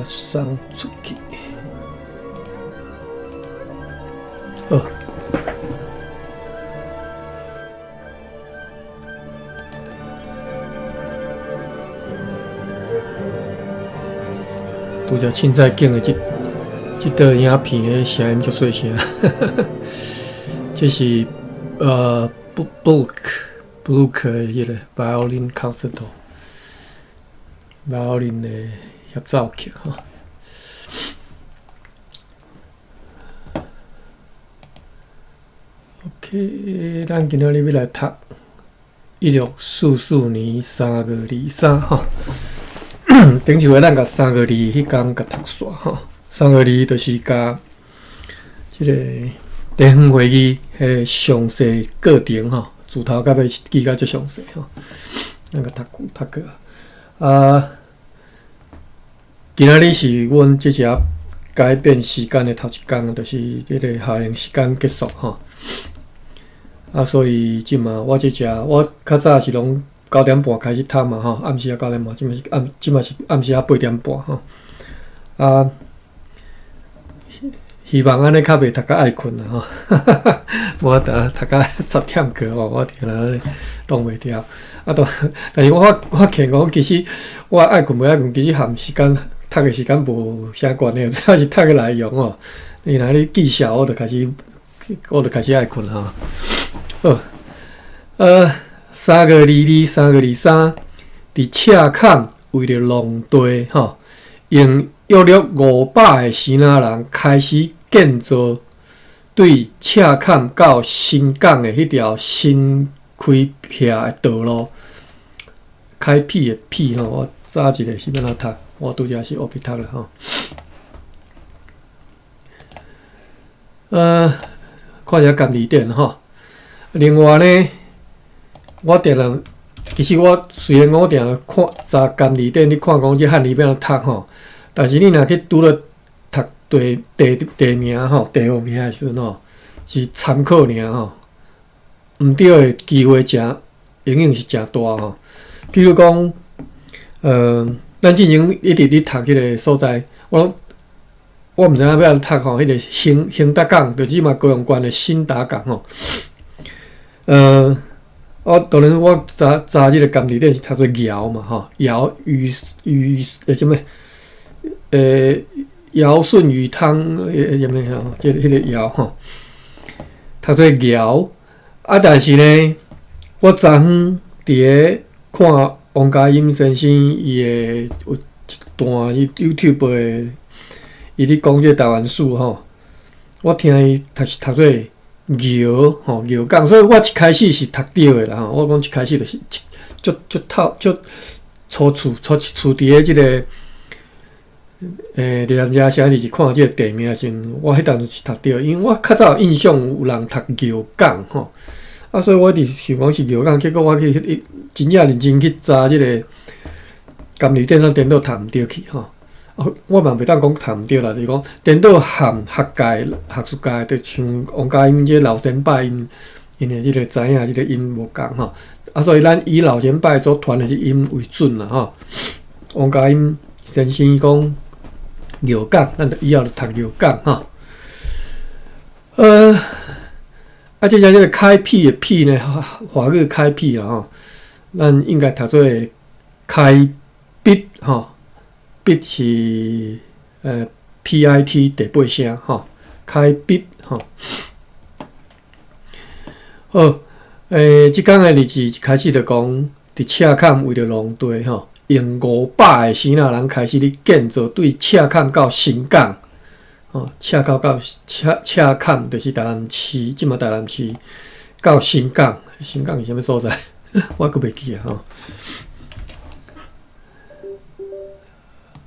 送出去。好。拄才凊彩拣的這段影片的聲音足細聲，這是Gluck 的彼个 Violin Concerto，Violin 的協奏曲吼。OK，咱今仔日欲來讀1644年3月23吼。頂一回咱共3月2彼工共讀煞吼，三月二就是共這个地方會議彼詳細過程吼，自頭到尾記甲足詳細吼，咱共讀讀過啊。今仔日是阮這隻改變時間的頭一工，就是這个夏令時間結束吼。啊，所以這馬我這隻我較早是攏9點半開始讀嘛吼，暗時仔9點半，這馬是暗時仔8點半吼。啊，希望按呢較袂讀甲愛睏啦吼，無法度讀甲10點過吼，我定定咧擋袂牢。啊，但是我發現講，其實我愛睏袂愛睏，其實含時間讀的時間無啥關係，主要是讀的內容吼。你若咧記數，我就開始愛睏吼。好，3月22、3月23，佇赤崁為著農地吼，用約略500个支那人開始建造對赤崁到新港的彼條新開闢的道路。開闢的闢吼，我查一下是欲按怎讀，我拄才是烏白讀啦吼。看一下甘字典吼。另外呢，我定定，其實我雖然我定定看查甘字典，你看講這漢字欲按怎讀吼，但是你若去拄著讀地名吼，地號名的時陣吼，是參考爾吼，毋對的機會誠，永遠是誠大吼。比如講，咱進前一直咧讀彼个所在，我毋知影欲按怎讀吼，彼个興達港，就是這馬高雄縣的興達港吼。我當然我查查這个甘字典是讀做堯嘛吼，堯禹禹啥物？堯舜禹湯啥物吼？這个彼个堯吼，讀做堯。啊，但是呢，我昨昏佇咧看王嘉音先生伊的有一段伊 YouTube 的，伊咧講這个台灣史吼，我聽伊讀是讀做堯吼，堯港，所以我一開始是讀對的啦吼。我講一開始就是足足透足初次初初佇咧這个佇咱遮寫字是看這个地名時陣，我彼當陣是讀對，因為我較早有印象有人讀堯港吼，啊，所以我一直想講是堯港，結果我去真正認真去查這个甘字典上顛倒讀毋對去吼。我嘛袂當講讀毋對啦，就是講顛倒含學界、學術界，就像王嘉音這老前輩𪜶𪜶的這个知影這个音無仝吼，啊，所以咱以老前輩所傳的這音為準啦吼。王嘉音先生講堯港，咱就以後就讀堯港吼。啊，這隻這个開闢的闢呢，華語開闢啦吼，咱應該讀做開筆吼。筆是PIT 第八聲吼，開筆吼。好，這工的日子一開始就講，佇赤崁為著農地吼，用500个支那人開始咧建造對赤崁到新港，吼，赤崁到赤崁就是台南市，這馬台南市到新港，新港是啥物所在？我閣袂記啊吼。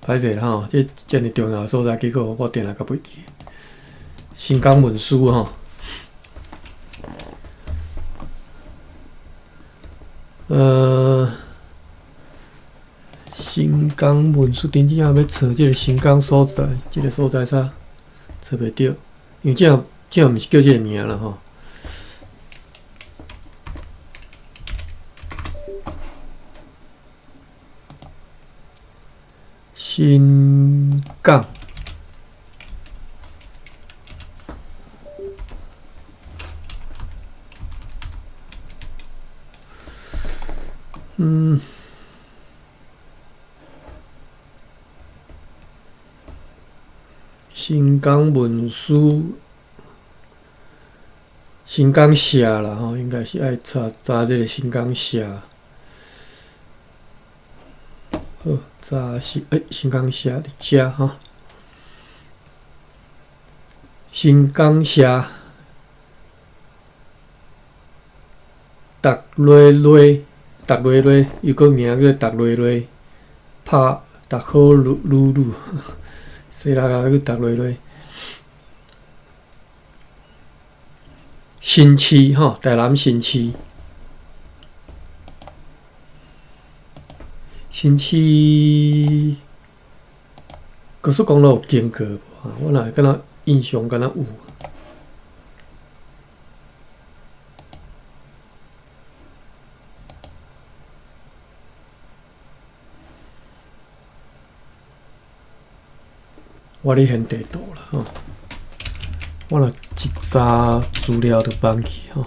歹勢吼，這遮爾重要的所在，結果我定定閣袂記。新港文書吼，新港文書頂只仔欲揣這个新港所在，這个所在啥揣袂著，因為這這毋是叫這个名啦吼。新港。新港文书，新港社啦吼，应该是爱查查这个新港社。好，查新欸，新港社伫遮吼。新港社，逐落落，逐落落，又阁名叫逐落落，拍逐好噜噜噜，细啦啦去逐落落。新市吼，台南新市，新市高速公路有经过无？我哪会敢若印象敢若有？我咧现地图啦吼，我若一查资料就放去吼。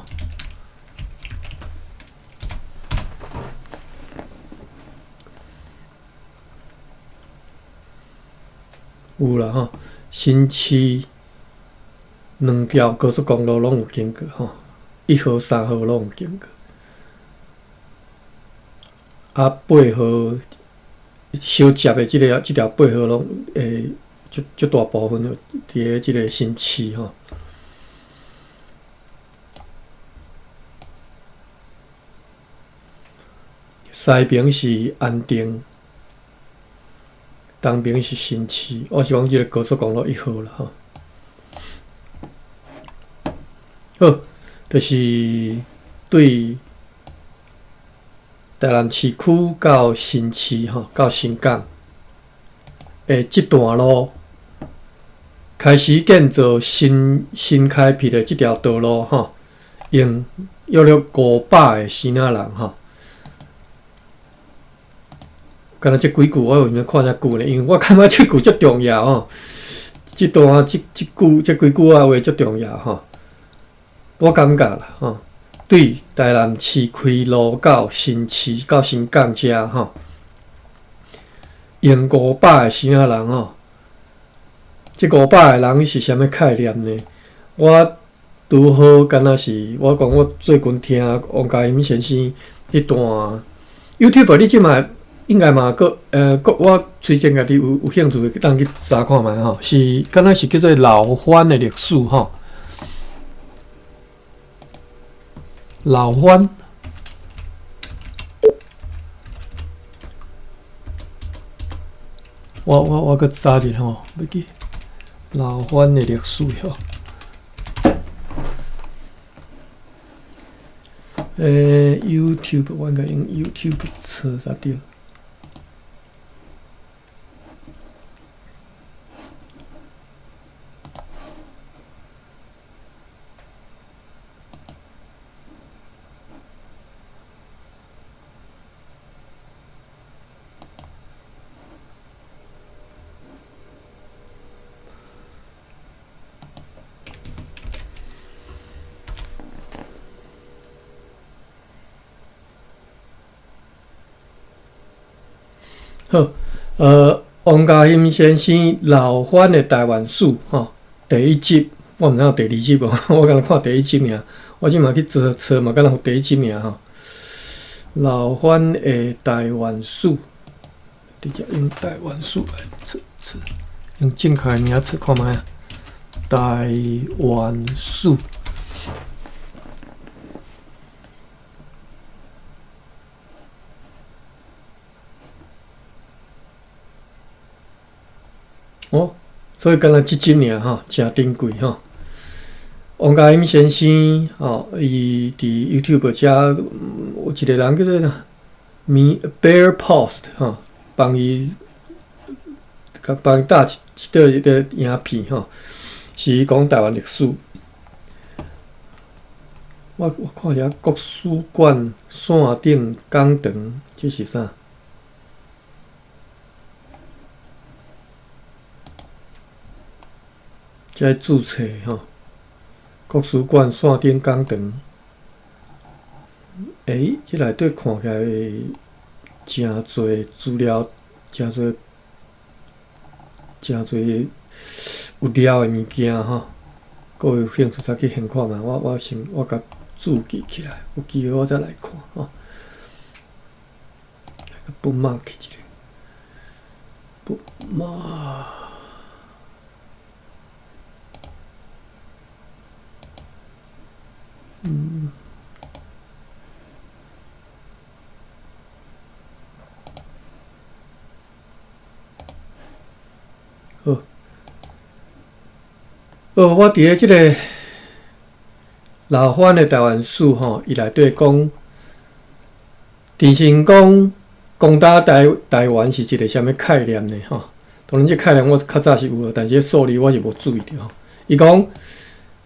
有啦吼，新市两条高速公路拢有经过吼，1号、3号拢有经过。啊，8号相接的这个这条8号拢会足足大部分伫咧这个新市吼。西边是安定，东边是新市。我是讲这个高速公路1号啦吼。好，就是对台南市区到新市吼，到新港的这段路开始建造新新开辟的这条道路吼，用约略500个新仔人吼。敢若这几句我为啥看遮久呢？因为我感觉这句足重要吼。这段这这句这几句仔话足重要吼。我感觉啦吼，对台南市开路到新市到新港遮吼，用500个新仔人吼，这500个人是啥物概念呢？我拄好敢若是我讲我最近听王嘉欣先生彼段 YouTube，你这摆应该嘛阁阁我推荐家己有有兴趣的当去查看觅吼，是敢若是叫做老番的历史吼。老番，我阁查一下吼，袂记老番的历史吼。YouTube 我应该用 YouTube 查才对。好，王嘉欣先生老番的台湾史吼，第一集，我毋知有第二集无，我敢若看第一集尔。我这马去查查嘛，敢若有第一集尔吼。老番的台湾史，直接用台湾史来查查，用正确的名词看觅啊。台湾史。哦，所以敢若这集尔吼，诚珍贵吼。王嘉欣先生吼，伊伫 YouTube 遮有一个人叫做米 Bear Post 吼，帮伊帮伊搭一一个一个影片吼，是讲台湾历史。我看一下国史馆线顶讲堂，这是啥？這註冊吼，國史館山頂講堂。欸，這內底看起來誠濟資料，誠濟誠濟有料的物件吼。閣有興趣再去現看覓，我先我共註記起來，有機會我再來看吼。bookmark 一下，bookmark。好，哦，我佇咧這个老番的台灣史吼，伊內底講，鄭成功攻打台灣是一个啥物概念呢？吼，當然這概念我較早是有，但是數字我是無注意著吼。伊講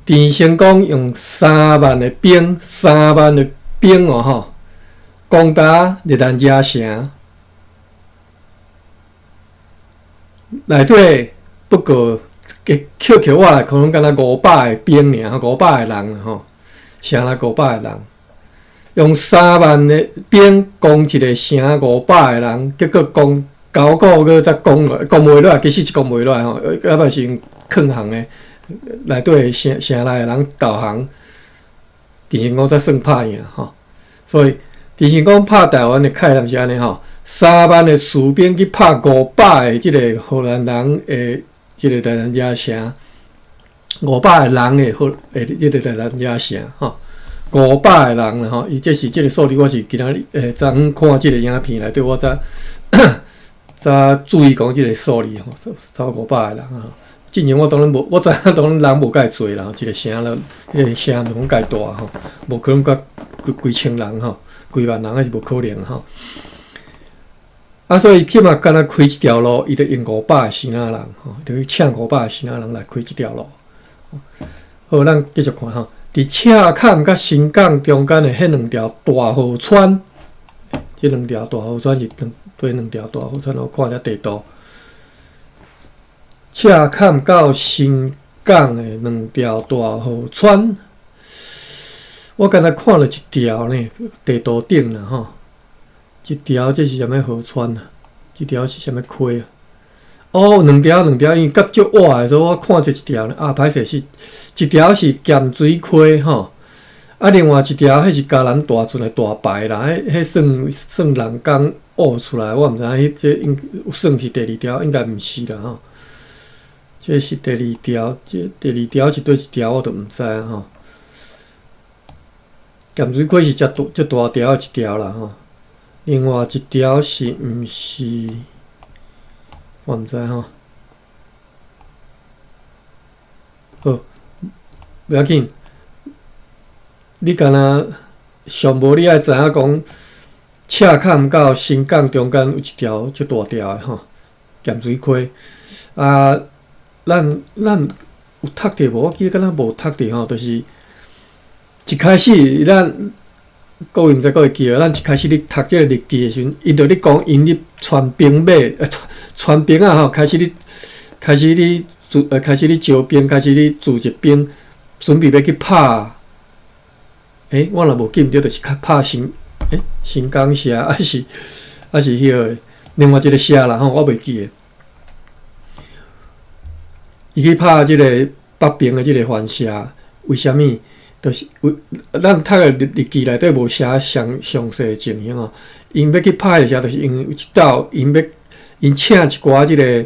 鄭成功用三萬的兵，三萬的兵哦吼，攻打熱蘭遮城，內底不過扣扣我來，可能敢若五百个兵爾，五百个人吼，城內五百個人，用三萬的兵攻一个城五百个人，結果攻9個月才攻落，攻袂落來，其實是攻袂落來吼，猶嘛是用囥行的，內底城城內的人投降，鄭成功才算拍贏吼。所以鄭成功拍台灣的概念是按呢吼，三萬的士兵去拍五百个這个荷蘭人的這个熱蘭遮城，五百個人的荷的這个熱蘭遮城吼，五百個人啦吼，伊這是這个數字，我是今仔日昨昏看這个影片內底，我才才注意講這个數字吼，差不多五百個人啊。進前我當然無，我知影當然人無蓋濟啦，一个城了，彼个城就講蓋大吼，無可能甲幾幾千人吼，幾萬人，還是無可能吼。啊，所以這馬敢若開一條路，伊就用五百个城仔人吼，就去請五百个城仔人來開這條路。好，咱繼續看吼，佇赤崁佮新港中間的彼兩條大河川，這兩條大河川是兩對兩條大河川，我看一下地圖。赤崁到新港的兩條大河川，我敢若看著一條呢，地圖頂啦吼。一條這是啥物河川啊？這條是啥物溪啊？哦，兩條兩條，因為較足倚的，所以我看著一條呢。啊，歹勢是，一條是鹹水溪吼，啊，另外一條彼是嘉南大圳的大排啦，彼算算人工挖出來，我毋知影彼這應算是第二條，應該毋是啦吼。這是第二條，這第二條是佗一條，我都毋知影吼。鹹水溪是遮大遮大條的一條啦吼。另外一條是毋是？我毋知吼。好，無要緊。你敢若上無你愛知影講，赤崁到新港中間有一條足大條的吼，鹹水溪。啊，咱有讀著無？我記得敢若無讀著吼，就是一開始咱。各位毋知閣會記得，咱一開始咧讀這個日記的時陣，𪜶就咧講𪜶咧傳兵馬，傳兵仔吼，開始咧招兵，開始咧組織兵，準備欲去拍。欸，我若無記毋著，就是較拍新，欸，新港社，抑是彼个另外一个社啦吼，我袂記得。伊去拍這个北爿的這个番社，為啥物？就是為咱讀的日記內底無寫詳詳細的情形吼。𪜶欲去拍的時候，就是因為有一道，𪜶欲𪜶請一寡這个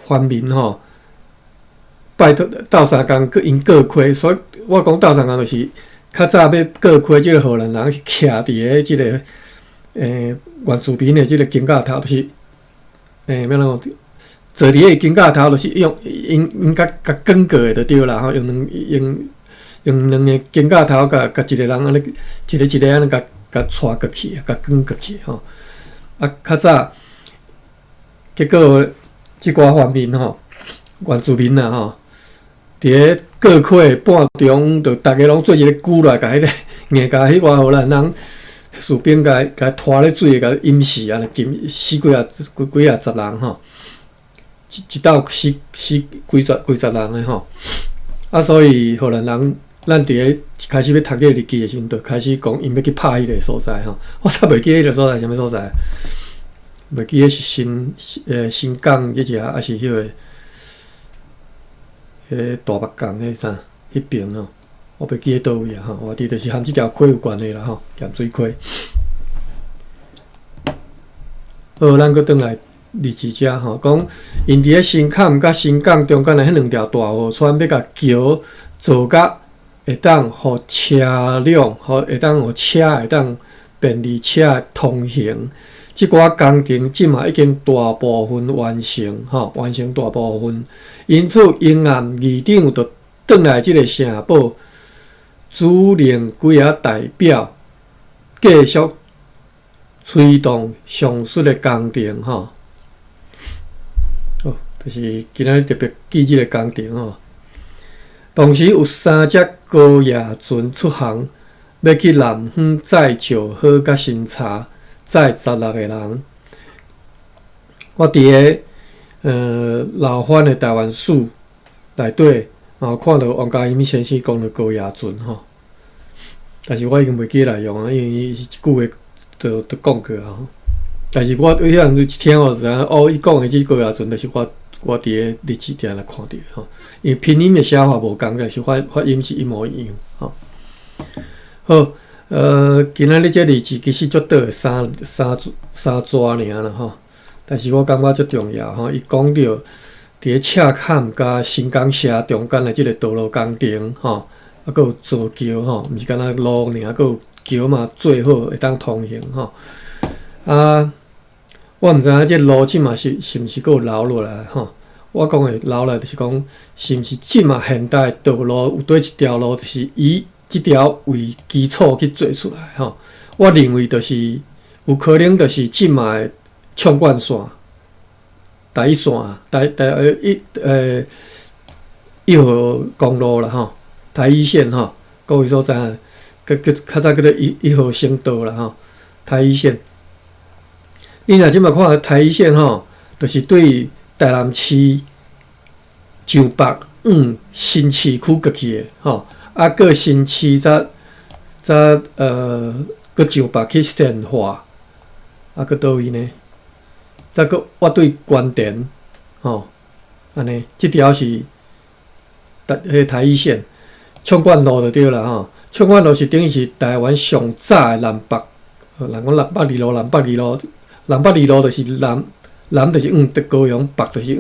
番民吼，拜託鬥相共去𪜶過溪，所以我講鬥相共就是較早欲過溪，這个荷蘭人是徛佇咧這个原住民的這个肩胛頭，就是欲按怎講？坐佇咧肩胛頭，就是用𪜶𪜶共共捲過的就對啦吼，用兩用。用兩个肩胛頭，共共一个人按呢，一个一个按呢，共共帶過去，共捲過去吼。啊，較早，結果這寡番民吼，原住民啊吼，佇咧過溪的半中，就逐家攏做一个龜來，共彼个硬共彼寡荷蘭人士兵共共拖咧水，共淹死按呢，浸死幾仔幾幾仔十人吼。一鬥死死幾十幾十人的吼。啊，所以荷蘭人，咱佇咧一開始欲讀這个日記的時陣，就開始講𪜶欲去拍彼个所在吼。我煞袂記彼个所在啥物所在，袂記得是新港彼只，抑是彼个彼大目港彼啥彼爿吼，我袂記得佗位啊吼。我佇就是和這條溪有關係啦吼，鹹水溪。好，咱閣轉來日誌遮吼，講𪜶佇咧新崁佮新港中間的彼兩條大河川，欲共橋做甲會當予車輛，予會當予車會當便利車通行。這寡工程這馬已經大部分完成，吼，完成大部分。因此，英岸議長就轉來這个城堡，指令幾个代表繼續推動上述的工程，吼。哦，就是今仔日特別記這个工程吼。同時有三隻高壓船出航，欲去南方載石膏佮新茶，載16個人。我佇个老番的台灣史內底，嘛有看著王嘉音先生講著高壓船吼，但是我已經袂記得內容啊，因為伊是一句話就講過啊。但是我彼陣一聽我就知影，哦，伊講的這高壓船就是我佇个日誌定來看著吼，因為拼音的寫法無仝，但是發音是一模一樣吼。好，今仔日這日誌其實足短的三逝爾啦吼，但是我感覺足重要吼。伊講著佇咧赤崁佮新港社中間的這个道路工程吼，啊，閣有造橋吼，毋是干焦路爾，閣有橋嘛做好會當通行吼。啊，我毋知影這路這馬是毋是閣有留落來吼。我講的留來就是講，是毋是這馬現代道路有佗一條路，就是以這條為基礎去做出來吼。我認為就是有可能就是這馬的暢貫線、台一線、台台呃一呃一號公路啦吼，台一線吼，各位所知影，閣較早叫做一號省道啦吼，台一線。你若這馬看台一線吼，就是對台南市上北往新市區過去的吼，啊，過新市才閣上北去善化，啊，閣佗位呢？再閣越對關田，吼，按呢，這條是台一線，暢貫路就對啦吼。暢貫路是等於是台灣上早的南北，人講南北二路，南北二路，南北二路就是南南就是往高雄，北就是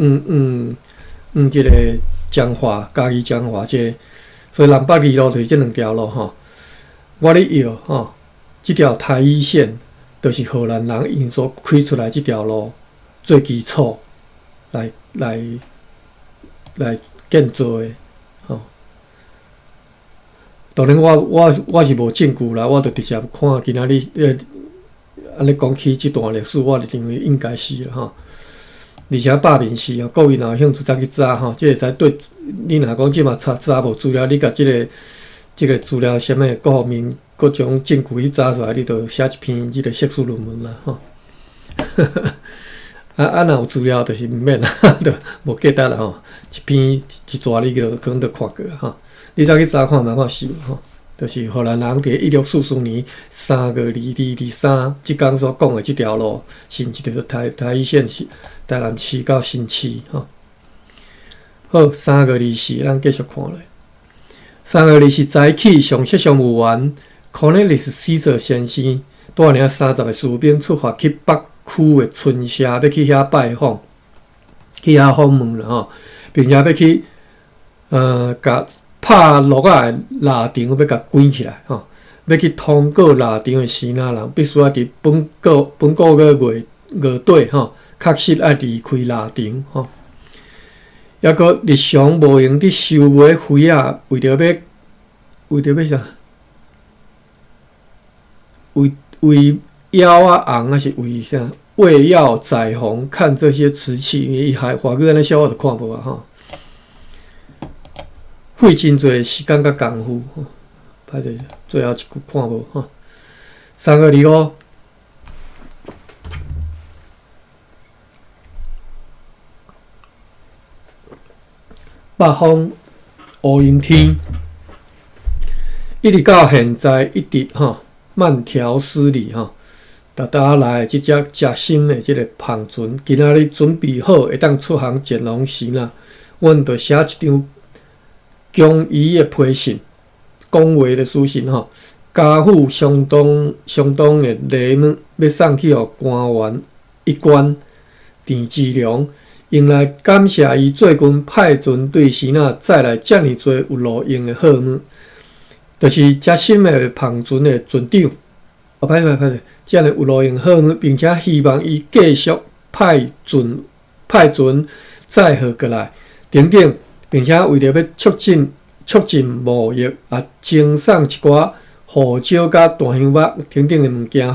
往這个彰化、嘉義彰化這个，所以南北二路就是這兩條路吼。我咧臆吼，這條台一線就是荷蘭人𪜶所開出來這條路做基礎來建造的吼。當然我是無證據啦，我就直接看今仔日按呢講起這段歷史，我就認為應該是啦吼。而且百面是哦，各位若有興趣再去查吼，這會使對你若講這馬查查無資料，你共這个資料啥物各方面各種證據去查出來，你就寫一篇這个碩士論文啦吼。啊啊，若有資料就是毋免啦，就無價值啦吼。一篇一逝你就可能就看過吼。你再去查看覓看是無吼，就是荷蘭人佇1644年3月22、23這工所講的這條路，是毋是就是台一線是台南市到新市吼？好，3月24，咱繼續看落。3月24早起，上席商務員 Cornelis Caesar 先生帶領30個士兵出發去北區的村社，欲去遐拜訪，去遐訪問啦吼，並且欲去共拍鹿仔的獵場欲共關起來吼，欲去通過獵場的支那人，必須愛佇本個月月底吼，確實愛離開獵場吼。抑閣日常無閒佇收買魚仔，為著欲啥？為枵仔紅，抑是為啥？為要宰紅看這些瓷器，因為伊還華語按呢寫，我就看無啊吼。費真濟時間佮工夫，吼，歹勢，最後一句看無吼。3月25，北方烏陰天，一直到現在一直吼慢條斯理吼，逐逐來這隻食心的這个帆船，今仔日準備好會當出航前往時呢，阮就寫一張恭儀的批信，恭維的書信吼，交付相當相當的禮物，欲送去予官員一官鄭芝龍，用來感謝伊最近派船對支那載來遮爾濟有路用的貨物，就是食心的帆船的船長。哦，歹勢歹勢，遮爾有路用貨物，並且希望伊繼續派船派船載貨過來，等等，並且為著欲促進促進貿易，也贈送一寡胡椒佮大香肉等等的物件，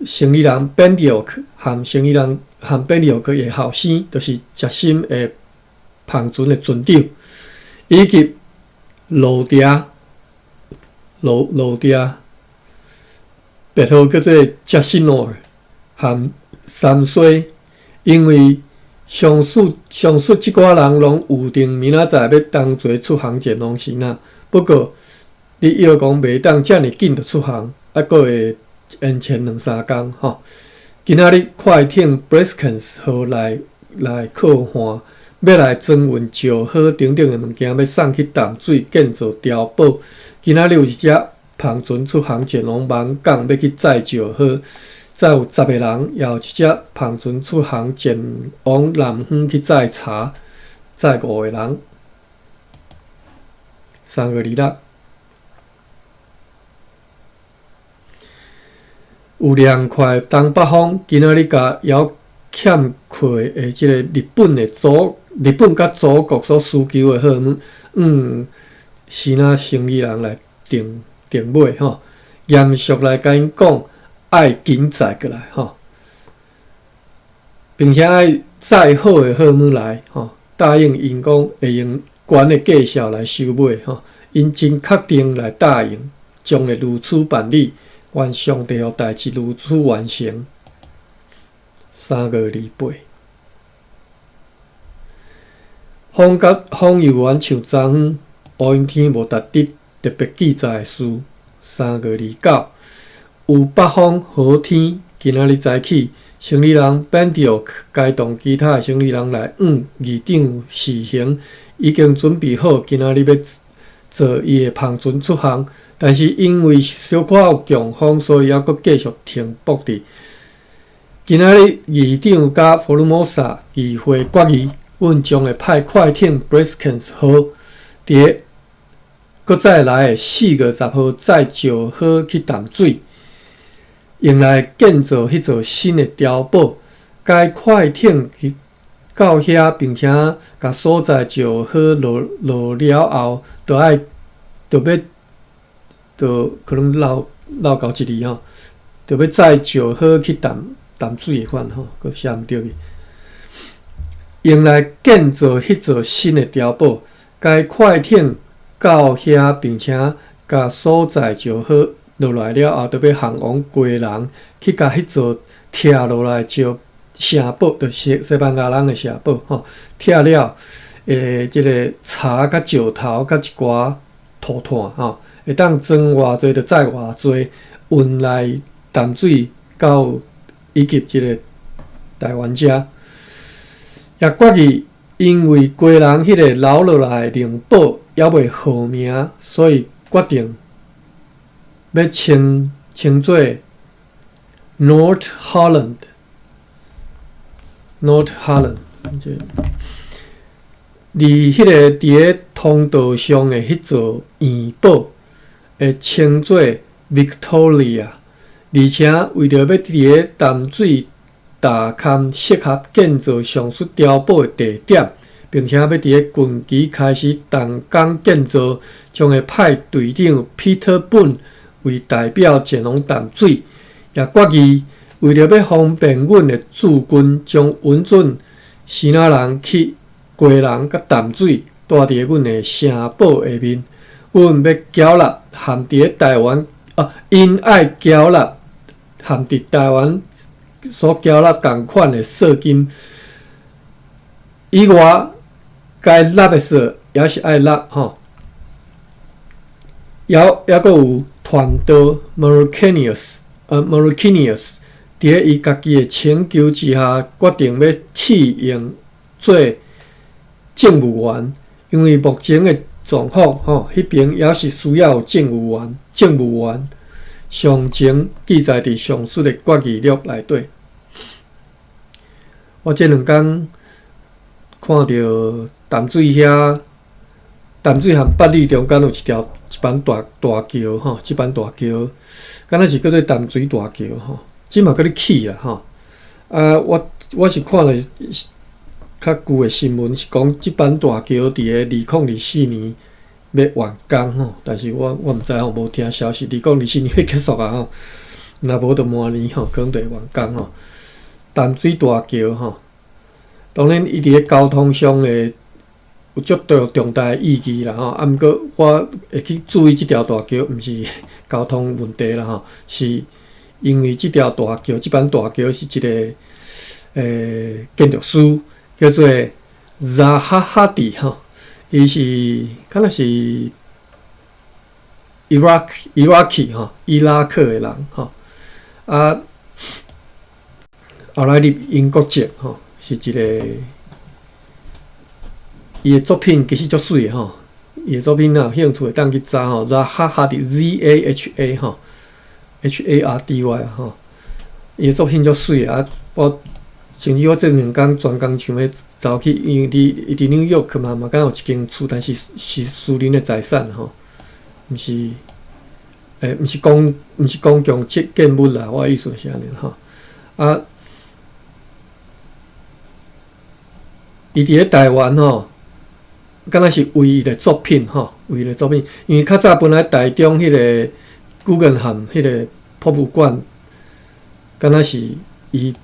予生理人 Bendiok 和生理人和 Bendiok 的後生，就是食心的帆船的船長，以及路嗲路路嗲。別號叫做傑西諾和三衰，因為上述上述這寡人攏預定明仔載欲同齊出航前往支那。不過你臆講袂當遮爾緊就出航，猶閣會延遲兩三工吼。今仔日快艇 Breskens 號來來靠岸，欲來裝運石膏等等的物件，欲送去淡水建造碉堡。今仔日有一隻帆船出航前往網港，欲去載石膏，載有十个人，也有一隻帆船出航前往南方去載茶，載五个人。3月26，有兩塊東北風，今仔日共猶欠缺的這个日本的祖日本佮祖國所需求的貨物，嗯，支那生理人來訂。訂買吼，嚴肅來共𪜶講，愛緊載過來吼，並且愛載好的貨物來吼，答應𪜶講會用懸的價數來收買吼，𪜶真確定來答應，將會如此辦理，願上帝予代誌如此完成。3月28，風佮風猶原像昨昏烏陰天無值得特別記載的事。3月29，有北風好天，今仔日早起，生理人 Bendiok 偕同其他的生理人來向議長示行，已經準備好今仔日欲坐伊的帆船出航，但是因為小可有強風，所以猶閣繼續停泊佇。今仔日議長佮福爾摩沙議會決議，阮將會派快艇 Breskens 號佇閣再來的4月10號載石膏去淡水，用來建造彼座新的碉堡。該快艇去到遐，並且共所載石膏落落了後，就愛就欲就可能漏漏到一字吼，就欲載石膏去淡淡水的款吼，閣寫毋著去。用來建造彼座新的碉堡。該快艇到遐，並且共所載石膏落來了後，就欲航往基隆去共彼座拆落來石城堡，就西西班牙人的城堡吼，拆了的這个柴佮石頭佮一寡塗炭吼，會當裝偌濟就載偌濟，運來淡水到以及這个台灣遮，也決議因為基隆彼个留落來的靈堡猶未號名，所以決定欲稱稱做 North Holland。North Holland，而彼个佇咧通道上的彼座圓堡，會稱做 Victoria。而且為著欲佇咧淡水踏勘適合建造上述碉堡的地點，並且欲佇咧近期開始動工建造，將會派隊長 Peter Boone 為代表前往淡水。也決議為著欲方便阮的駐軍，將允准支那人去基隆佮淡水，蹛佇咧阮的城堡下面。阮欲繳納含佇咧台灣，啊，𪜶愛繳納含佇台灣所繳納仝款的稅金以外，該立的時猶是愛立吼。猶閣有傳道 Mersenius 佇咧伊家己的請求之下，決定欲試用做政務員，因為目前的狀況吼，彼爿猶是需要有政務員。政務員詳情記載佇上述的決議錄內底。我這兩工看著淡水遐，淡水和八里中間有一條一板大大橋吼，這板大橋，敢若是叫做淡水大橋吼，這嘛閣咧起啦吼。啊，我是看了較舊的新聞，是講這板大橋佇个2024年欲完工吼，但是我毋知吼，無聽消息，2024年欲結束啊吼，若無就明年吼，可能就會完工吼。淡水大橋吼，當然伊佇咧交通上的有足多重大的意義啦吼。啊，毋過我會去注意這條大橋，毋是交通問題啦吼，是因為這條大橋，這板大橋是一個建築師叫做 Zaha Hadid 吼，伊是敢若是 Iraqi 吼，伊拉克的人吼，啊。後來入英國籍吼，是一個伊的作品其實足媠的吼，伊的作品若有興趣會當去查吼，Zaha Hadid Z A H A 吼，H A R D Y 吼，伊的作品足媠的啊！我甚至我這兩工專工想欲走去，因為佇伊佇紐約嘛，嘛敢若有一間厝，但是是私人的財產吼，毋是，毋是公共建物啦，我的意思是按呢吼，啊。伊佇咧台灣吼，敢若是唯一的作品吼，唯一的作品。因為較早本來台中彼個古根漢彼個博物館，敢若是伊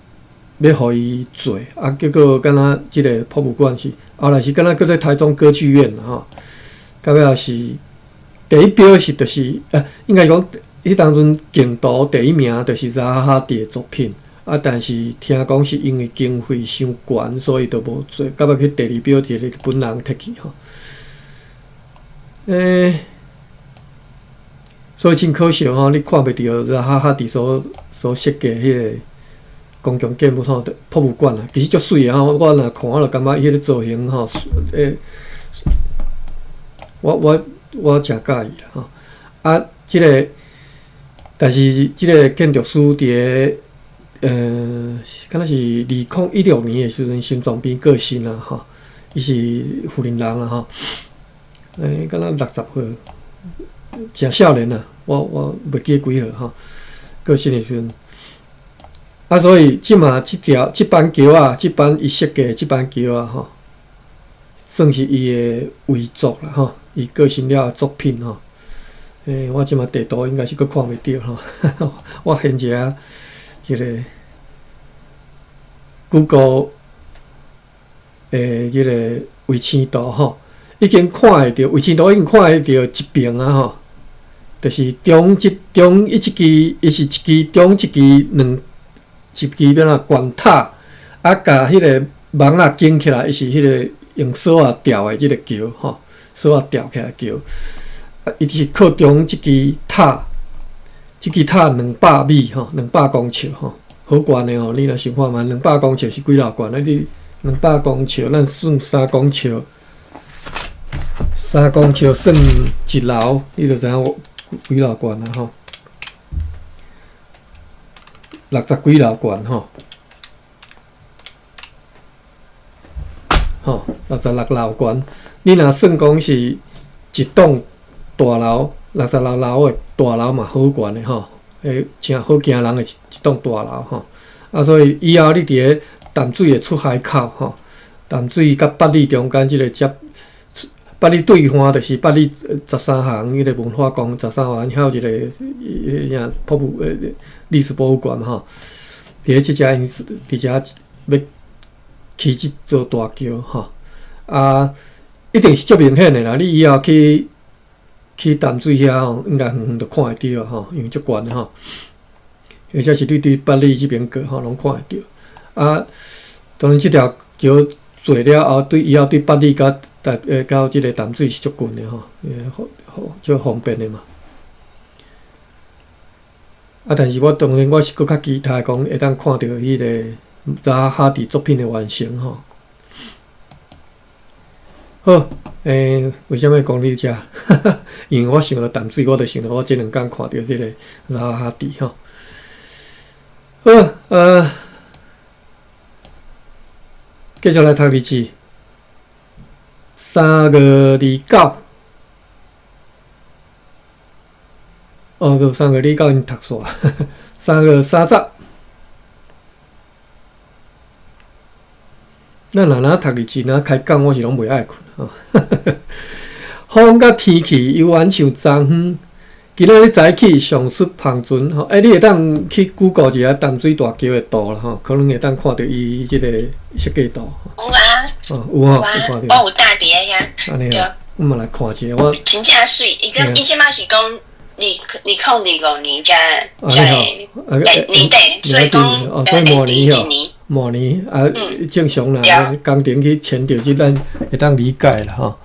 欲予伊做，啊，結果敢若這個博物館是後來是敢若叫做台中歌劇院吼，到尾仔是第一標是就是，應該講彼當陣競圖第一名就是扎哈迪的作品。啊！但是聽講是因為經費傷懸，所以就無做。到尾去第二標，一個日本人摕去吼。所以真可惜吼，你看袂著扎哈迪所設計彼個公共建物吼，博物館啊，其實足媠的吼。我若看我就感覺彼個造型吼，我誠佮意啦吼。啊，這個，但是這個建築師佇个。敢若是2016年的時陣，心臟病過身啊，吼，伊是富林人啊，吼，敢若60歲，誠少年啊，我袂記得幾歲吼，過身的時陣，啊，所以這馬這條這板橋啊，這板伊設計這板橋啊，吼，算是伊的遺作啦，吼，伊過身了的作品吼，我這馬地圖應該是閣看袂著吼，我現一下彼個。Google 的這個衛星圖吼，已經看會著，衛星圖已經看會著一爿啊吼，就是中這中伊一支，伊是一支中一支兩一支欲按怎懸塔，啊，共彼個網仔緊起來，伊是彼個用索仔吊的這個橋吼，索仔吊起來橋，啊，伊就是靠中這支塔，這支塔200米吼，200公尺吼。好懸的吼，你若想看覓，兩百公尺是幾偌懸？啊，你兩百公尺，咱算三公尺，三公尺算一樓，你就知影幾偌懸啊吼。六十幾樓懸吼，吼，66樓懸。你若算講是一棟大樓，六十六樓的大樓嘛，好懸的吼。誠好驚人的一棟大樓吼，啊，所以以後你佇咧淡水的出海口吼，淡水佮八里中間這個接八里對岸，就是八里十三行彼個文化宮，十三行遐有一個啥博物歷史博物館吼，佇咧這遮𪜶佇遮欲起這座大橋吼，啊，一定是足明顯的啦，你以後去。去淡水遐吼，應該遠遠就看會著吼，因為足懸的吼，或者是你對八里這邊過吼，攏看會著。啊，當然這條橋做了後，對以後對八里佮台到這个淡水是足近的吼，好足方便的嘛。啊，但是我當然我是閣較期待講會當看著彼个扎哈迪作品的完成吼。好，為啥物講你遮？因為我想著淡水，我就想著我這兩工看著這个扎哈迪吼。好，繼續來讀日誌。3月29，哦，無三月二九𪜶讀煞，3月30。咱若若讀日誌，若開講，我是攏袂愛睏吼。風佮天氣猶原像昨昏，今仔日早起上述帆船吼，欸，你會當去 Google 一下淡水大橋的圖啦吼，可能會當看著伊這個設計圖。有啊。哦，有吼，有看著。我有搭佇遐。按呢啊，我嘛來看一下我。真正媠，伊講伊這馬是講2025年才才會年底，所以講哦，所以明年吼，明年啊，正常啦，工程去簽著這咱會當理解啦吼。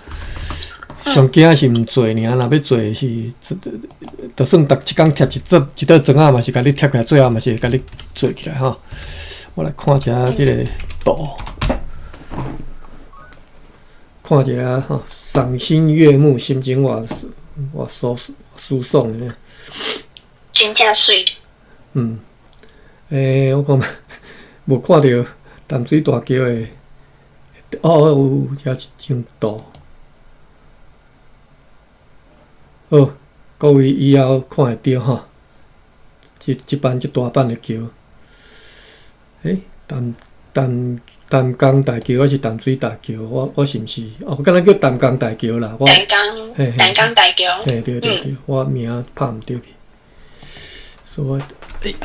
上驚是毋做爾，若欲做是，就算逐一工貼一撮一桌磚仔嘛是共你貼起來，最後嘛是會共你做起來吼。我來看一下這个圖，看一下吼，賞心悅目，心情偌偌舒舒爽的呢。真正媠。欸，我講無看著淡水大橋的，哦，有遮一張圖。好，各位以後看會著吼，這這班這大版的橋，欸，淡江大橋還是淡水大橋？我是毋是？哦，敢若叫淡江大橋啦。我淡江，淡江大橋。嘿，對對對，我名拍毋著去，所以我，哎呀。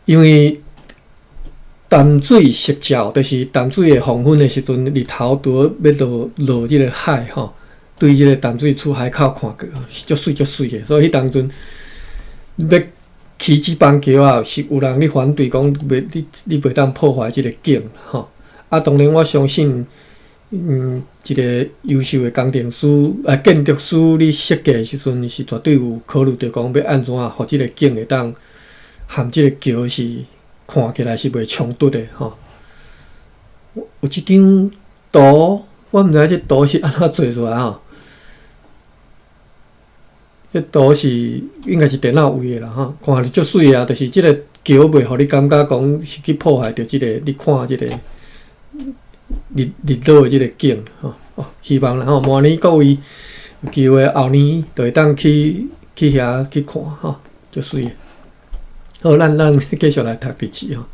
因為淡水夕照，就是淡水的黃昏的時陣，日頭拄好欲落落這个海吼，對這个淡水出海口看過，是足媠足媠的。所以彼當陣欲起這枋橋仔，是有人咧反對講，袂你袂當破壞這个景吼。啊，當然我相信，一個優秀的工程師、建築師，你設計的時陣是絕對有考慮著講，欲按怎，予這个景會當和這个橋是看起來是袂衝突的吼。有這張圖，我毋知這圖是按怎做出來吼。這圖是應該是電腦畫的啦吼，看著足媠的啊，就是這个橋袂予你感覺講是去破壞著這個，你看這個日日落的這個景吼。哦，希望啦吼，明年各位有機會後年就會當去去遐去看吼，足媠的。好，咱繼續來讀日誌吼。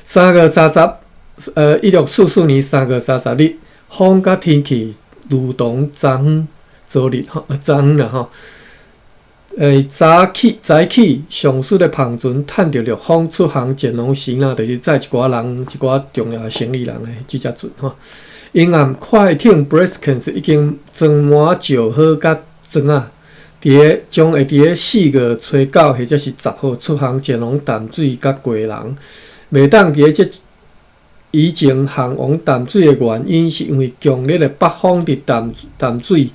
3月30，1644年3月30日，風佮天氣如同昨昏、昨日吼，昨昏啦吼。早起上述的帆船趁著逆風出航前往支那，就是載一寡人、一寡重要的生意人的這隻船吼。沿岸快艇 Breskens 已經裝滿石膏佮磚仔。佇咧將會佇咧4月初9或者是10號出航前往淡水佮基隆。袂當佇咧這以前航往淡水的原因，是因為強烈的北風佇淡水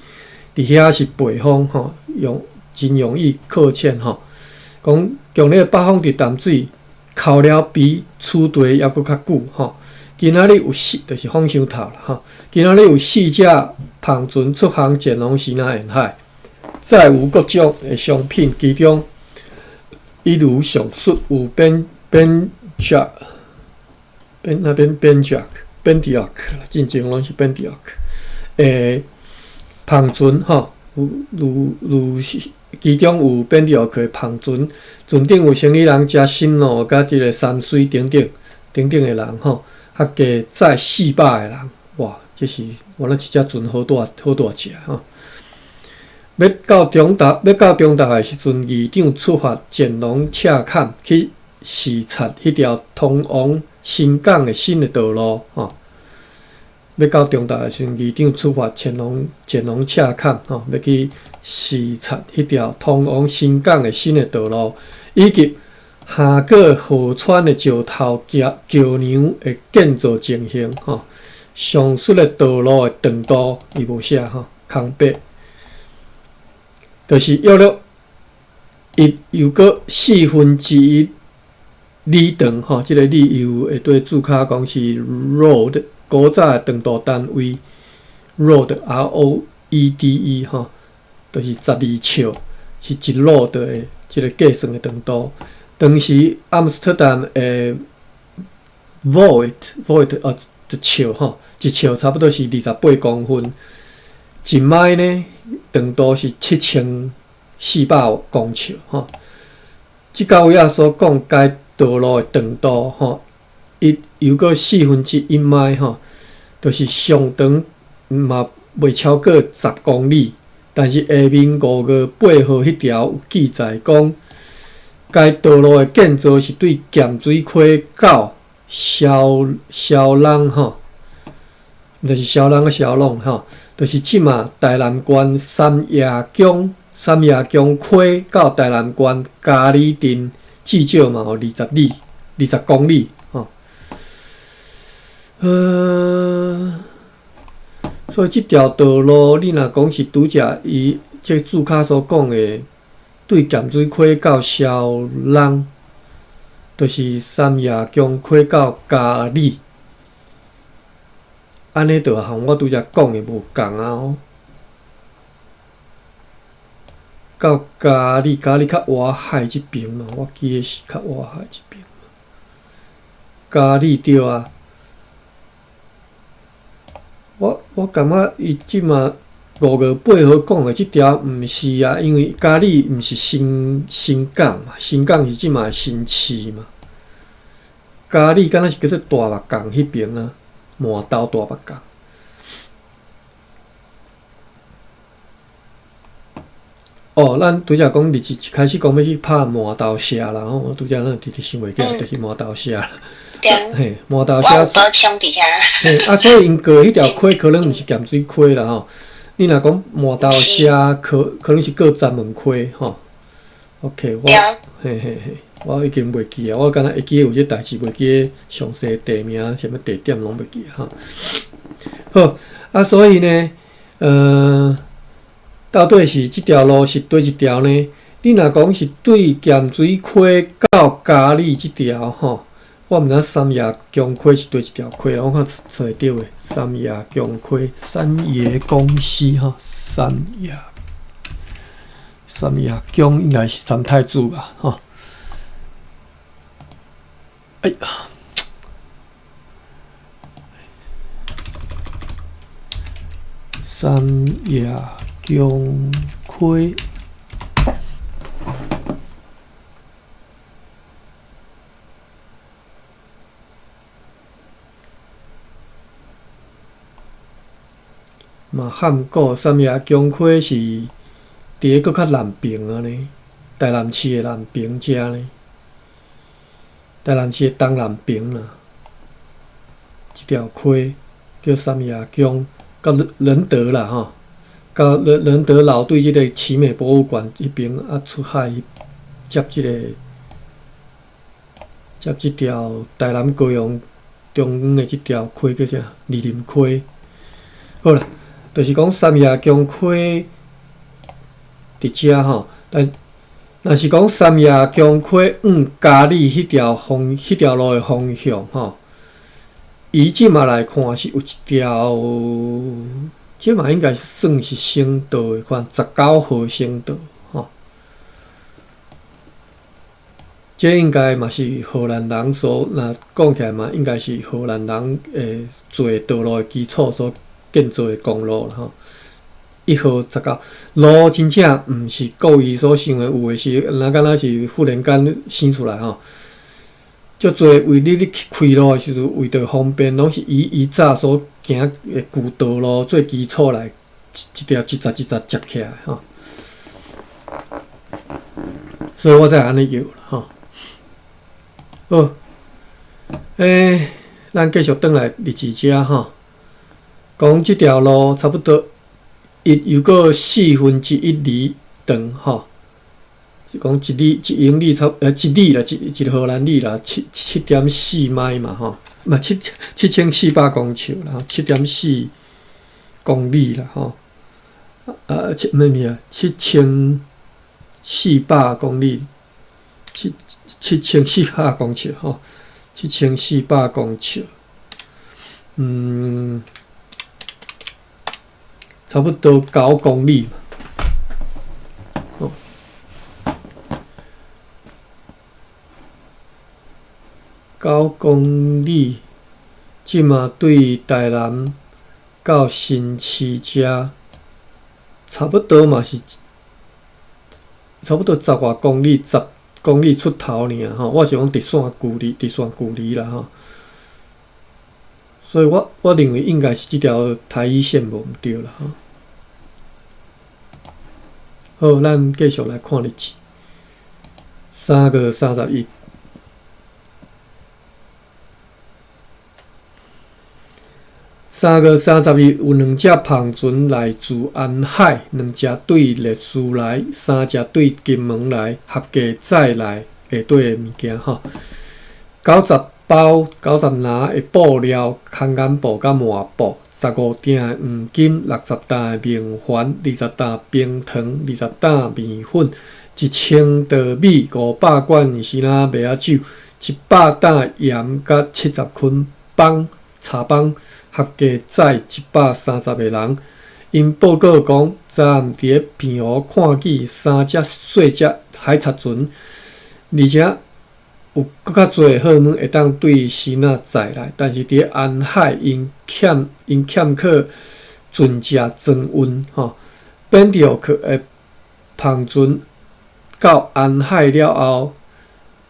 佇遐是背風吼，容真容易擱淺吼。講強烈的北風佇淡水哭了比此地猶閣較久吼。今仔日有四，就是風傷透啦吼。今仔日有四隻帆船出航前往支那沿海。載有各種的商品，其中一如上述有 Benjak 邊那邊 Benjak Bendiak，進前攏是 Bendiak 的帆船吼，有如如其中有 Bendiak 的帆船，船頂有生意人食新路佮這个山水等等等等的人吼，合計載400個人，哇！這是原來一隻船好大好大隻吼。欲到中達，欲到中達的時陣，議長出發前往赤崁去視察彼條通往新港的新的道路吼。欲到中大的时阵，议长出发前往前往赤坎吼，欲去视察彼条通往新港的新的道路，以及下过河川的石头桥桥梁的建造情形吼。上述的道路的长度，伊无写吼，空白，就是约略一又閣四分之一里长吼，這个里又會對註卡講是 road。古早的長度單位，road R O E D E 吼，就是12尺，是一 road 的這个計算的長度。當時阿姆斯特丹的 voet voet 哦，一尺吼，一尺差不多是28公分。一邁呢，長度是7400公尺吼。這到位仔所講該道路的長度吼。一又閣四分之一邁吼，就是上長嘛袂超過10公里。但是下面5月8號彼條有記載講，該道路的建造是對鹹水溪到蕭蕭朗吼，就是蕭朗佮蕭朗吼，就是這馬台南縣三爺宮三爺宮溪到台南縣嘉里鎮，至少嘛有20里20公里。所以這條道路，你若講是拄才伊這註卡所講的，對鹹水溪到蕭朗，就是三爺宮溪到嘉里，按呢就和我拄才講的無仝啊哦。到嘉里，嘉里較外海這邊嘛，我記得是較外海這邊。嘉里對啊。我感覺伊這馬5月8號講的這條毋是啊，因為嘉里毋是新新港嘛，新港是這馬新市嘛。嘉里敢若是叫做大目港彼邊啊，滿島大目港。哦，咱拄才講日子一開始講欲去拍鰻頭社啦吼，我拄才咱直直想袂起來，就是鰻頭社。對。嘿，鰻頭社。嘿，啊，所以𪜶過彼條溪可能毋是鹹水溪啦吼。你若講鰻頭社，可可能是過閘門溪吼。OK，我，嘿嘿嘿，我已經袂記啊，我敢若會記得有這代誌，袂記得詳細地名、啥物地點攏袂記吼。好，啊，所以呢，到底是這條路是佗一條呢？你若講是對鹹水溪到嘉里這條吼，我毋知三爺宮溪是佗一條溪啦，我看揣會著袂？三爺宮溪，三爺公司吼，三爺三爺宮應該是三太子吧？吼，哎呀，三爺宮溪嘛，漢古三爺宮溪是佇咧閣較南邊啊呢，台南市的南邊遮呢，台南市的東南邊啦，這條溪叫三爺宮，到仁德啦吼。到仁仁德老對這個奇美博物館彼邊啊，出海接這個接這條台南高雄中央的這條溪叫啥？二林溪。好啦，就是講三爺宮溪佇遮吼，但若是講三爺宮溪往嘉里彼條方彼條路的方向吼，以這馬來看是有一條。這嘛應該算是省道的款，19號省道吼。這應該嘛是荷蘭人所，若講起來嘛，應該是荷蘭人做道路的基礎所建造的公路啦吼。1號19路真正毋是故意所想的，有的是若敢若是忽然間生出來吼。足濟為你咧去開路的時陣，為著方便，攏是以以早所行的舊道路做基礎來一條一節一節接起來吼。所以我才會按呢搖吼。好，咱繼續轉來日誌遮吼。講這條路差不多一又閣1/4里長吼，講一里一英里差一里啦，一一荷蘭里啦，7.4邁嘛吼，嘛7400公尺啦，7.4公里啦吼，啊七毋是啊，7400公里，7400公尺吼，七千四百公尺，差不多9公里嘛。哦，九公里，這馬對台南到新市遮，差不多嘛是差不多十外公里，10公里出頭爾吼。我是講直線距離，直線距離啦吼。所以我認為應該是這條台一線無毋對啦吼。好，咱繼續來看日子。3月31。3月30日有兩隻帆船來自安海，兩隻對麗斯來，三隻對金門來，合計載來下底的物件吼。90包90籃的布料、空間布佮麻布，15鼎的黃金，60擔的明礬，20擔冰糖，20擔麵粉，1000袋米，500罐生那麥仔酒，100擔鹽佮70捆枋茶枋，合計載130個人。𪜶報告講，昨暗佇咧澎湖看見三隻細隻海賊船，而且有閣較濟貨物會當對支那載來，但是佇咧安海，𪜶欠靠船隻裝運吼。本地克的帆船到安海了後，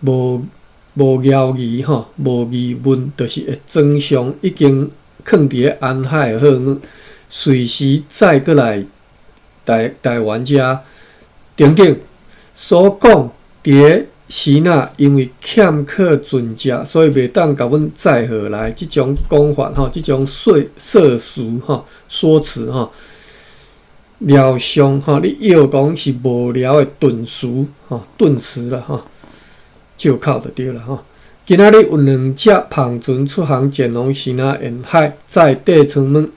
無疑義吼，無疑問，就是會裝上已經囥佇咧安海的貨物，隨時載過來台灣遮等等。所講佇咧支那，因為欠靠船隻，所以袂當共阮載貨來。這種講法吼，這種說辭吼，說辭吼，料想吼，你臆講是無聊的頓詞吼，頓詞啦吼，借口就對啦吼。今仔日有兩隻帆船出航前往支那沿海，載底艙物，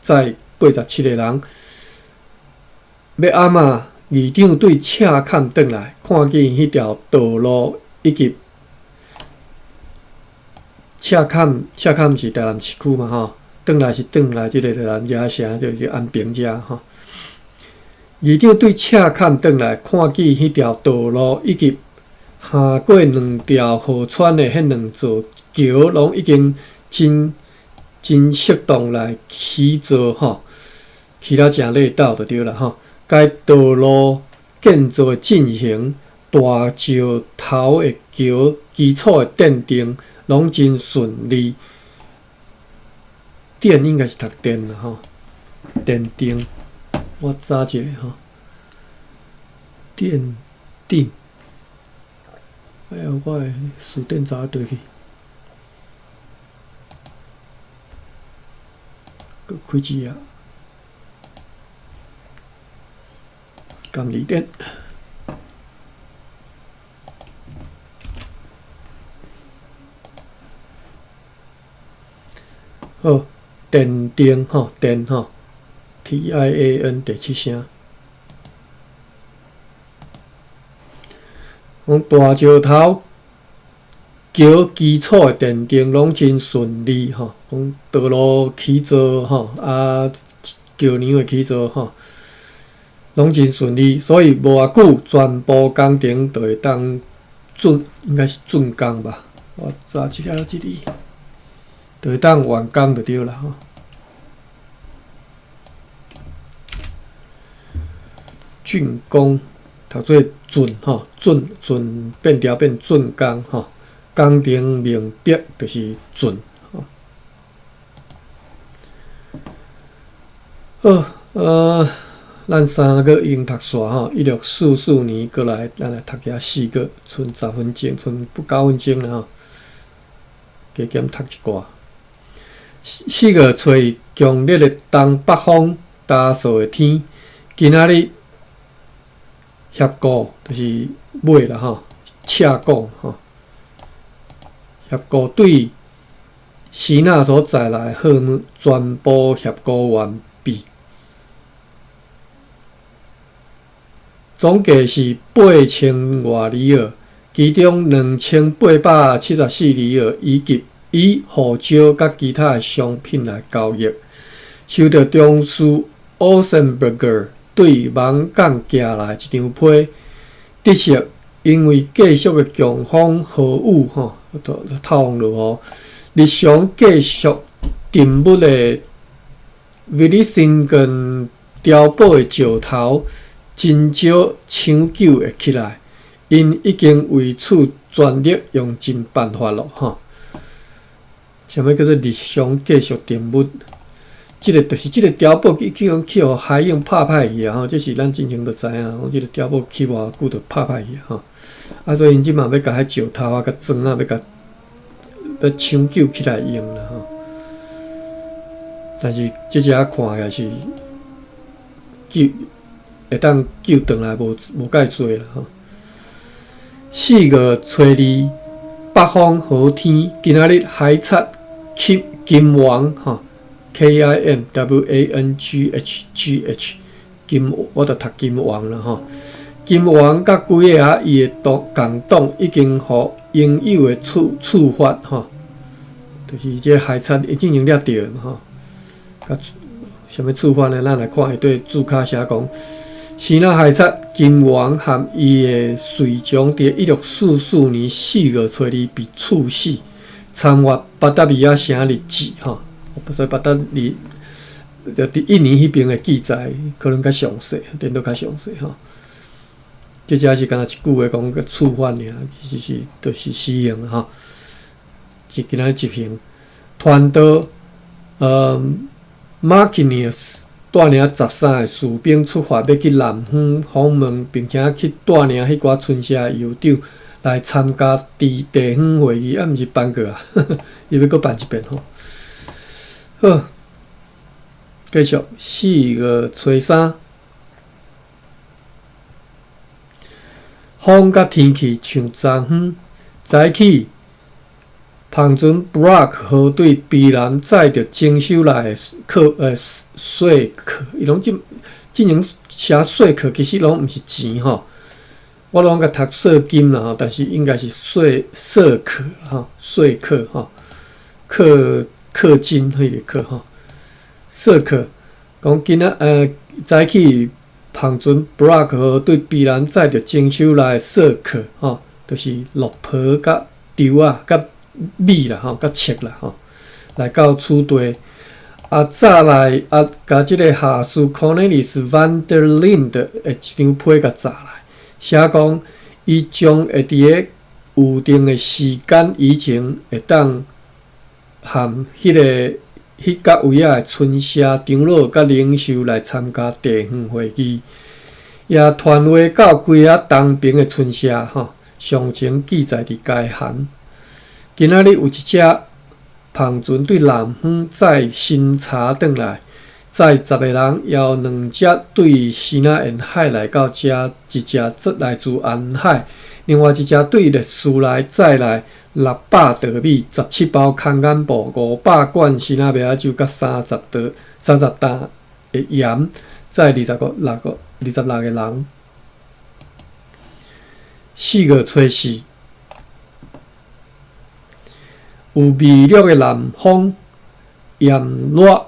載87個人。欲按怎？議長對赤崁轉來，看見彼條道路以及赤崁，赤崁是台南市區嘛吼，轉來是轉來這个台南遮城，就是安平遮吼。議長對赤崁轉來，看見彼條道路以及橫過兩條河川的彼兩座橋，攏已經真適當來起造吼，起了誠禮斗就對啦吼。該道路建造的進行，大石頭的橋基礎的奠定，攏真順利。奠應該是讀電啦吼，奠定，我查一下吼，奠定。哎呀，我的詞典查佗去？閣開一頁。監理點。好，奠定吼，奠吼，TIAN 第七聲。講大石頭橋基礎的奠定攏真順利吼，講道路起造吼，啊橋梁的起造吼，攏真順利，所以無偌久，全部工程就會當竣，應該是竣工吧？我查一下這裡，就會當完工就對啦吼。竣工讀做竣吼，竣竣變調變竣工吼，工程明白就是竣吼。好，咱三個已經讀煞吼，1644年過來，咱來讀遮四個，賰10分鐘，賰不9分鐘啦吼，加減讀一寡。4月初一，強烈的東北風、焦燥的天。今仔日峽谷就是尾啦吼，斜谷吼，峽谷對支那所載來的貨物全部峽谷完畢，總計是8000外里爾，其中2874里爾以及以胡椒佮其他的商品來交易。受著中士 Osenberger 對網港寄來一張批，得悉因為繼續的強風豪雨吼，透風落雨，日常繼續沉沒的威利辛根碉堡的石頭真少搶救會起來，𪜶已經為此全力用盡辦法了吼。啥物叫做日常繼續沉沒？這个就是這个碉堡去去予去予海湧拍歹去啊！吼，這是咱之前就知影，講這个碉堡起偌久就拍歹去吼。啊，所以𪜶這馬欲共彼石頭啊、共磚啊，欲共欲搶救起來用啦吼。但是這只看起來是救會當救轉來無無蓋濟啦吼。4月初2，北風好天，今仔日海賊金金王吼。K I M W A N G H G H 金，我就讀金王啦吼。金王佮幾个仔伊的黨共黨已經予應有的處處罰吼，就是這個海賊已經掠著嘛吼。佮啥物處罰呢？咱來看伊對註卡寫講，支那海賊金王和伊的隨從佇1644年4月初2被處死，參閱巴達維亞城日誌吼。所以巴達利就佇印尼彼邊的記載可能較詳細，顛倒較詳細吼。這只是干焦一句話講個處罰爾，其實是就是死刑吼。是今仔執行，團隊Marquinhos 帶領13個士兵出發，欲去南方訪問，並且去帶領彼寡村社的酋長來參加地地方會議，啊，毋是辦過啊，伊欲閣辦一遍吼。好，繼續4月初3，風佮天氣像昨昏早起，帆船 Brock 號對卑南載著徵收來的課稅課，伊攏進進前寫稅課，其實攏毋是錢吼，我攏共讀稅金啦吼，但是應該是稅稅課吼，稅課吼，課。課金彼個課吼，說課講今仔早起帆船 Brock 號對卑南載著徵收來的說課吼，就是綠婆佮稻仔佮米啦吼，佮粟啦吼，來到此地啊，早來啊，共這个下士 Cornelis van der Linde 的一張批共載來，寫講伊將會佇咧預定的時間以前會當。和彼个彼角位仔的村社長老佮領袖來參加地方會議，也傳話到規个東爿的村社吼，詳情記載佇該函。今仔日有一隻帆船對南方載新茶轉來，載10個人，猶兩隻對支那沿海來到遮，一隻則來自安海，另外一隻對列斯來載來600袋米、17包空眼布、500罐支那麥仔酒，佮30袋、30担的鹽，載二十五六個、26個人。4月初4，有微弱的南風，炎熱，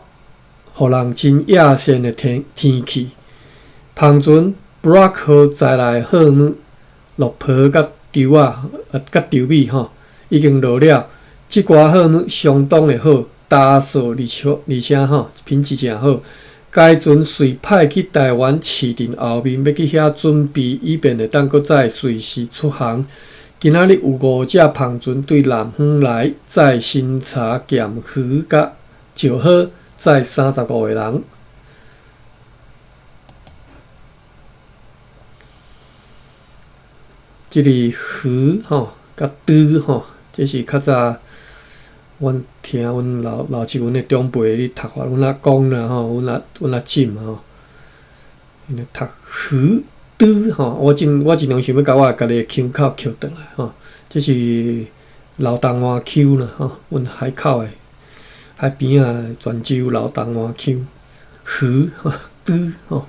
予人真厭世的天天氣。帆船 Brock 號載來的貨物，綠婆佮稻仔、佮稻米吼。已經落了，這寡貨物相當的好，焦燥而且而且吼品質誠好。該船隨派去台灣市鎮後面，欲去遐準備，以便會當閣再隨時出航。今仔日有五隻帆船對南方來載新茶、鹹魚佮石膏，載35個人。這个魚吼。佮豬吼，這是較早阮聽阮老老師阮的長輩咧讀法，阮阿公啦吼，阮阿姊吼，𪜶咧讀河豬吼，我盡量想欲共我家己的腔口抾轉來吼，這是老東岸腔啦吼，阮海口的海邊仔泉州老東岸腔，河豬吼。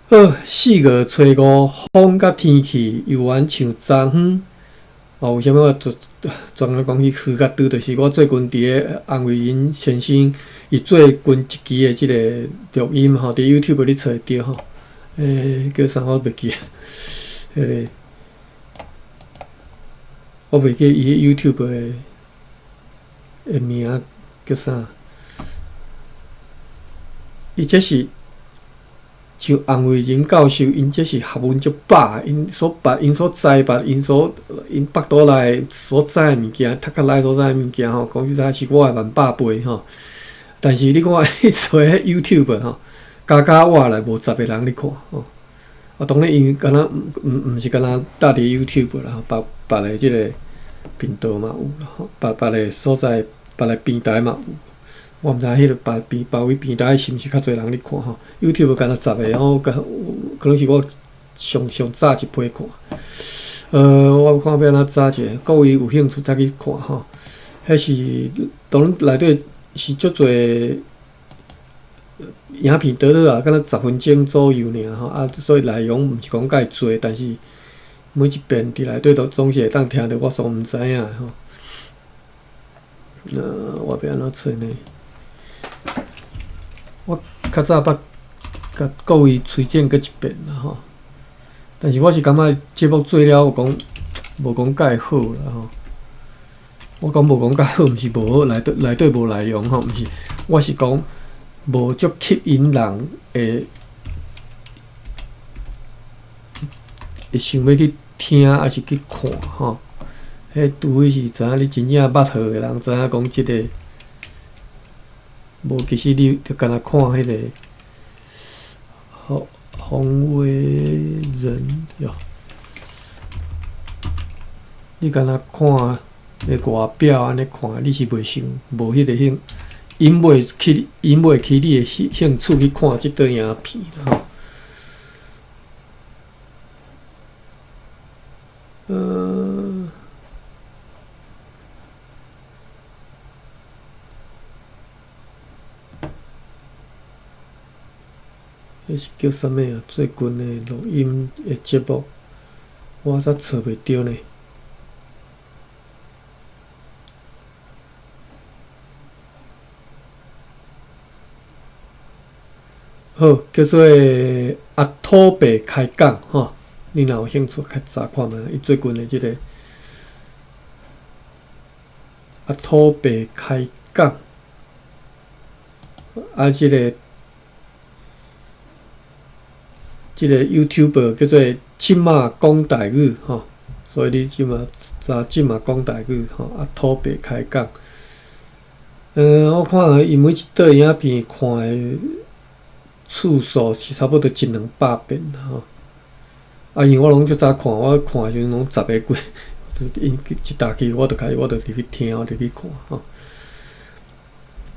好，4月初5，風佮天氣猶原像昨昏。哦，為啥物我專專門講起河佮豬？就是我最近佇咧洪維仁先生伊最近一期的這個錄音吼，佇 YouTube 你揣會著吼。叫啥我袂記，彼個我袂記伊 YouTube 的名叫啥？伊這是。像洪維仁教授，𪜶這是學問足飽，𪜶所捌、𪜶所知捌、𪜶所𪜶腹肚內所知的物件，讀較內所知的物件吼，講實在是我的萬百倍吼。但是你看伊做彼 YouTube 吼，加加活來無10個人咧看吼。啊，當然𪜶敢若毋是敢若搭佇 YouTube 啦，別別个這個頻道嘛有啦吼，別別个所在，別个平台嘛有。我毋知彼个別邊別位平台是毋是較濟人咧看吼？YouTube 敢若10個，我可能是我上上早一批看。我看欲按怎查一下，各位有興趣再去看吼。彼是當然內底是足濟影片得了啊，敢若10分鐘左右爾吼啊，所以內容毋是講介濟，但是每一遍佇內底都總是會當聽著我所毋知影的吼。我欲按怎揣呢？我較早捌共各位推薦過一遍啦吼，但是我是感覺節目做了有講無講介好啦吼。我講無講介好，毋是無好，內底內底無內容吼，毋是，我是講無足吸引人會會想欲去聽，抑是去看吼。彼除非是知影你真正捌好的人，知影講這个。無，其實你就干焦看彼个洪洪維仁喲，你干焦看彼外表按呢看，你是袂想無彼个興，𪜶袂起，𪜶袂起你的興趣去看這段影片吼。彼是叫啥物啊？最近的錄音的節目，我煞揣袂著呢。好，叫做阿土伯開講吼，你若有興趣，較查看覓伊最近的這个阿土伯開講，啊，這个。這个 YouTuber 叫做這馬講台語吼，所以你這馬查這馬講台語吼，啊土伯開講。我看伊每一段影片看的次數是差不多一兩百遍啦吼。啊，因為我攏足早看，我看的時陣攏10个幾，𪜶一打開我就開始，我就入去聽，我就去看吼。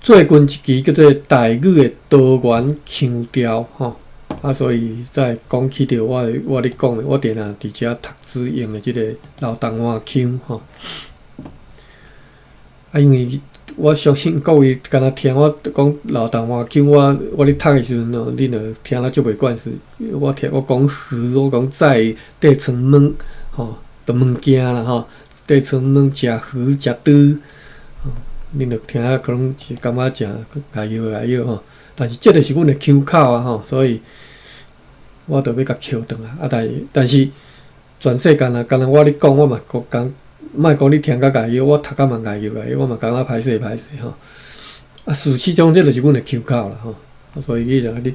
最近一期叫做台語的多元腔調吼。啊，所以才會講起著我我咧講的，我定定佇遮讀書用的這个老東岸腔吼。啊，因為我相信各位敢若聽我講老東岸腔，我我咧讀的時陣哦，恁就聽了足袂慣勢。我聽我講魚，我講菜綴床物吼，著物件啦吼，綴床物食魚食豬，吼，恁就聽啊，可能是感覺誠礙藥礙藥吼。但是這就是阮的腔口啊吼，所以我著欲共抾轉來啊！但是全世界若敢若我咧講，我嘛講，莫講你聽甲礙藥，我讀甲嘛礙藥礙藥，我嘛感覺歹勢歹勢吼。啊，事實上這就是阮的腔口啦吼。所以你若你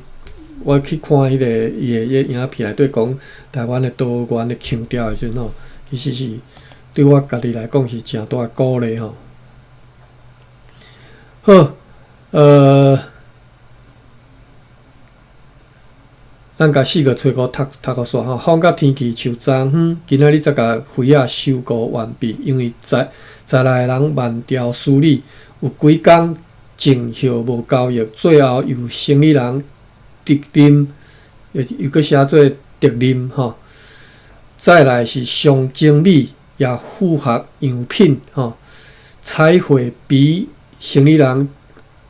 我去看彼个伊的彼影片內底講台灣的多元的腔調的時陣吼，其實是對我家己來講是誠大的鼓勵吼。好，。咱共四月初五讀讀予煞吼，風佮天氣樹欉園，今仔日才共園仔收割完畢，因為載載來的人慢條斯理，有幾工種葉無交易，最後由生意人竹林，又又閣寫做竹林吼。再來是上精美也符合樣品吼，彩繪比生意人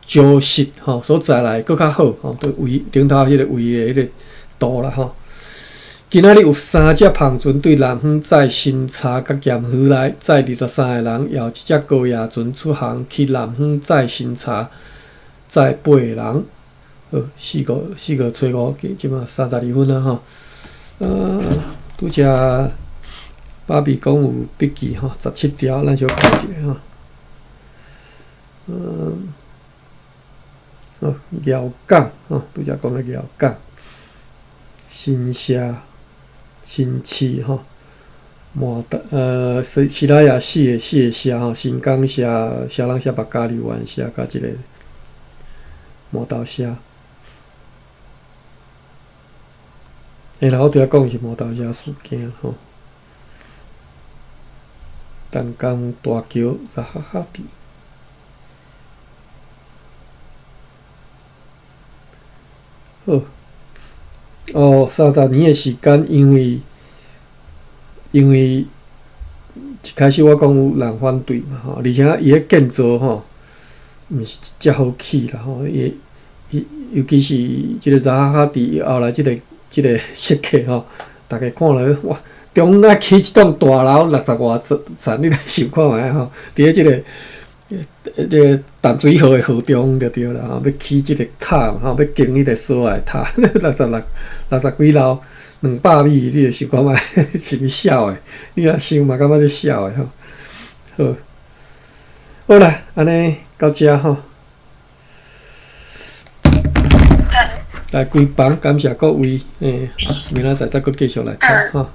招實吼，所載來閣較好吼，都圍頂頭彼個圍的彼個圖啦吼。今仔日有三隻帆船對南方載新茶佮鹽回來，載23個人，也有一隻高壓船出航去南方載新茶，載八個人。好，四月初五，這馬32分啊吼。拄才芭比講有筆記吼，17條，咱小看一下吼。哦，姚港吼，拄才講的姚港，新社、新市吼，麻豆西西拉雅四個社吼，新港社、社人社、目加柳灣社，佮這個麻豆社。欸，我拄才講是麻豆社事件吼，淡江大橋扎哈哈蒂。好，哦，30年的時間，因為一開始我講有人反對嘛吼，而且伊彼建造吼，毋是遮好起啦吼，伊伊尤其是這個扎哈哈蒂後來這個設計吼，逐家看了哇，中央起一棟大樓六十外層，你來想看覓吼？佇咧這個淡水河的河中就對啦吼，欲起這個塔嘛吼，欲建彼個所愛塔，六十幾樓，200米，你就想看覓是毋是痟的？你若想嘛，感覺足痟的吼。好，好啦，按呢到遮吼。來關房，感謝各位，欸，明仔載再閣繼續來聽吼。